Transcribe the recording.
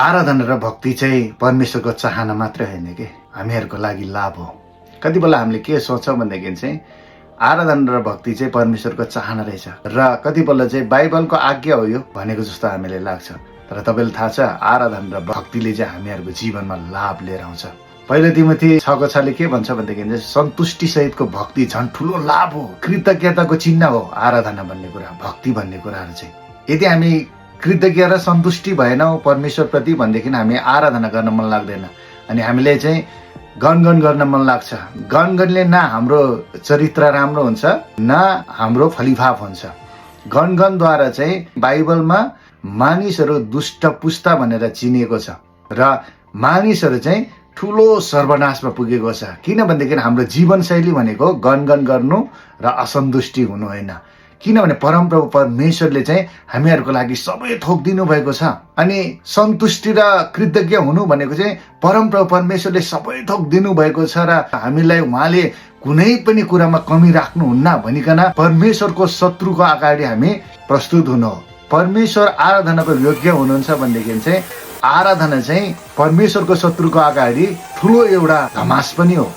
आराधना र भक्ति चाहिँ परमेश्वरको चाहना मात्रै होइन कि हामीहरूको लागि लाभ हो। कति बेला हामीले के सोच्छौँ भनेदेखि चाहिँ आराधना र भक्ति चाहिँ परमेश्वरको चाहना रहेछ र कति बेला चाहिँ बाइबलको आज्ञा हो यो भनेको जस्तो हामीलाई लाग्छ। तर तपाईँलाई थाहा छ आराधना र भक्तिले चाहिँ हामीहरूको जीवनमा लाभ लिएर आउँछ। पहिलो तिमोथी 6:6ले के भन्छ भनेदेखि चाहिँ सन्तुष्टि सहितको भक्ति झन् ठुलो लाभ हो, कृतज्ञताको चिन्ह हो आराधना भन्ने कुरा, भक्ति भन्ने कुराहरू चाहिँ। यदि हामी कृतज्ञ र सन्तुष्टि भएनौँ परमेश्वरप्रति भनेदेखि हामी आराधना गर्न मन लाग्दैन अनि हामीले चाहिँ गणगण गर्न मन लाग्छ। गणगणले न हाम्रो चरित्र राम्रो हुन्छ न हाम्रो फलिफाप हुन्छ। गणगणद्वारा चाहिँ बाइबलमा मानिसहरू दुष्ट पुस्ता भनेर चिनिएको छ र मानिसहरू चाहिँ ठुलो सर्वनाशमा पुगेको छ। किनभनेदेखि हाम्रो जीवनशैली भनेको गणगण गर्नु र असन्तुष्टि हुनु होइन। किनभने परमप्रभु परमेश्वरले चाहिँ हामीहरूको लागि सबै थोक दिनुभएको छ अनि सन्तुष्टि र कृतज्ञ हुनु भनेको चाहिँ परमप्रभु परमेश्वरले सबै थोक दिनुभएको छ र हामीलाई उहाँले कुनै पनि कुरामा कमी राख्नुहुन्न भनिकन परमेश्वरको शत्रुको अगाडि हामी प्रस्तुत हुनु हो। परमेश्वर आराधनाको योग्य हुनुहुन्छ भनेदेखि चाहिँ आराधना चाहिँ परमेश्वरको शत्रुको अगाडि ठुलो एउटा धमास पनि हो।